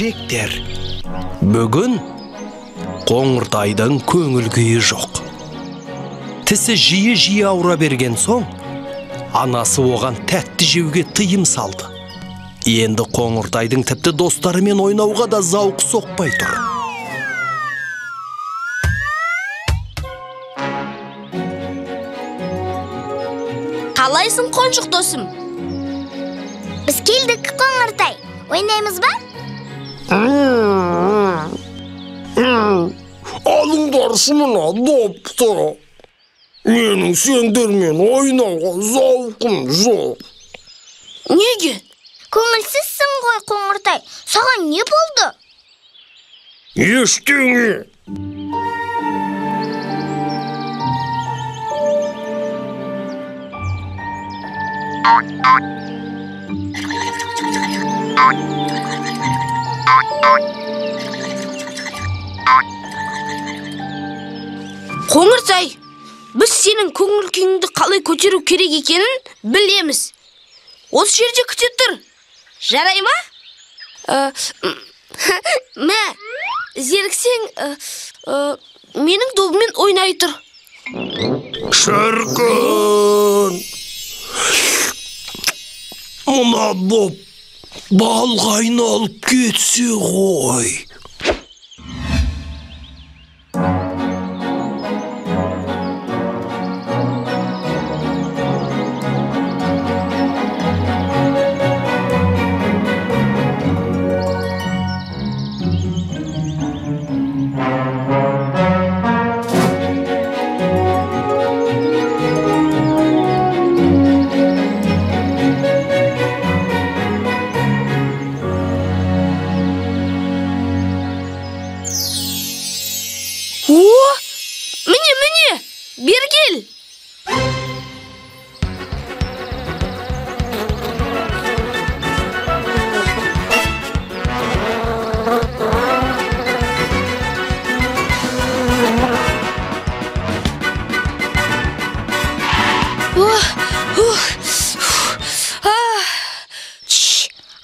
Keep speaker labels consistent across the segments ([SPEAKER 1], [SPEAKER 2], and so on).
[SPEAKER 1] Көжектер. Бүгін Қоңыртайдың көңіл күйі жоқ. Тісі жиі-жиі ауыра берген соң, анасы оған тәтті жеуге тыйым салды. Енді Қоңыртайдың тіпті достарымен ойнауға да зауқы соқпай тұр.
[SPEAKER 2] Қалайсың, қонжық досым?
[SPEAKER 3] Біз келдік, Қоңыртай. Ойнаймыз ба?
[SPEAKER 4] Алыңдаршы мына допты. Менің сендермен ойнауға зауқым жоқ.
[SPEAKER 2] Неге?
[SPEAKER 3] Көңілсізсің ғой, Қоңыртай. Саған не болды?
[SPEAKER 4] Ештеңе.
[SPEAKER 2] Қоңыртай, біз сенің көңіл күйіңді қалай көтеру керек екенін білеміз. Осы жерде күте тұр. Жарай ма? Мә, зеріксең, менің добыммен ойнай тұр.
[SPEAKER 4] Шіркін!
[SPEAKER 1] Мына доп балға айналып кетсе ғой.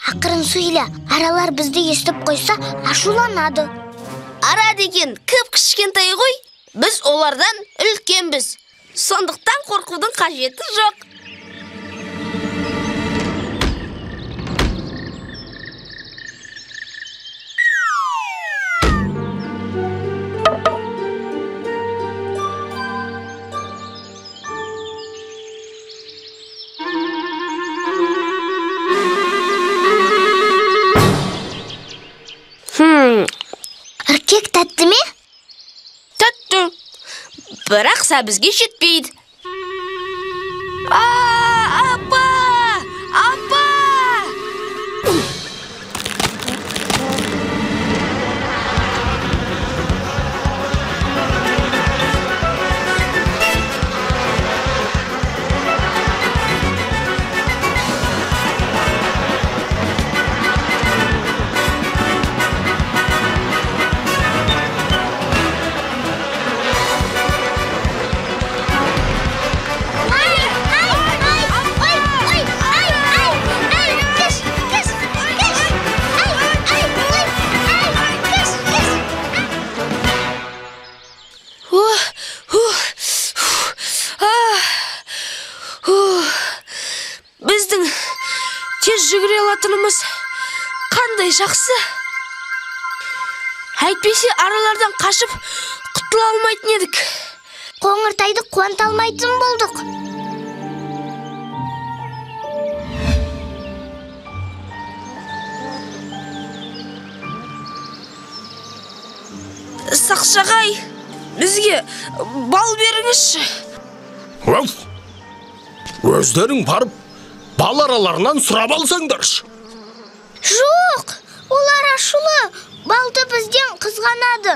[SPEAKER 3] Ақырын сөйле, аралар бізді естіп қойса, ашуланады.
[SPEAKER 2] Ара деген кіп-кішкентай ғой, біз олардан үлкенбіз. Сондықтан қорқудың қажеті жоқ.
[SPEAKER 3] Үркек тәтті ме?
[SPEAKER 2] Тәтті. Бірақ сәбізге жетпейді. Апа! Апа! Біздің тез жүгіре алатынымыз қандай жақсы. Әйтпесе аралардан қашып құтыла алмайтын едік.
[SPEAKER 3] Қоңыртайды қуанта алмайтын болдық.
[SPEAKER 2] Сақшағай, бізге бал беріңізші.
[SPEAKER 1] Өздерің барып, бал араларынан сұрап алсаңдаршы.
[SPEAKER 3] Жоқ, олар ашулы, балды бізден қызғанады.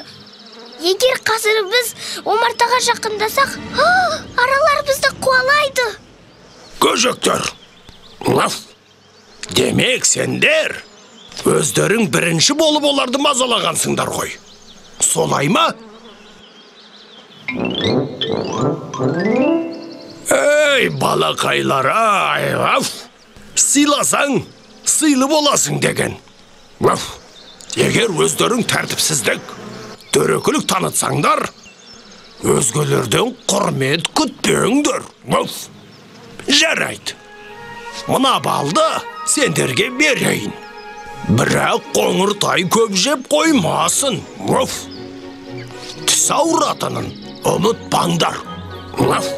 [SPEAKER 3] Егер қазір біз омартаға жақындасақ, аралар бізді қуалайды.
[SPEAKER 1] Көжектер, демек сендер өздерің бірінші болып оларды мазалағансыңдар ғой. Солай ма? Ей, балақайлар, ай, сыйласаң, сыйлы боласың деген.
[SPEAKER 4] Егер өздерің тәртіпсіздік, дөрекілік танытсаңдар, өзгелерден құрмет күтпеңдер. Уф! Жарайды. Мына балды сендерге берейін. Бірақ Қоңыртай көп жеп қоймасын. Уф! Тіс ауыратынын ұмытпаңдар. Уф!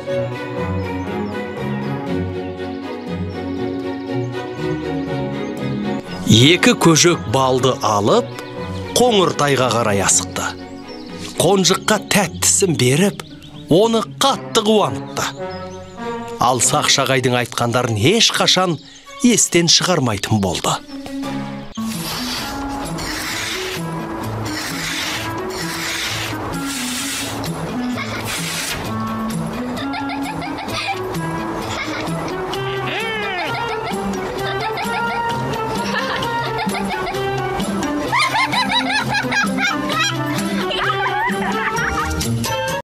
[SPEAKER 1] Екі көжек балды алып, Қоңыртайға қарай асықты. Қонжыққа тәттісін беріп, оны қатты қуантты. Ал Сақшағайдың айтқандарын ешқашан естен шығармайтын болды.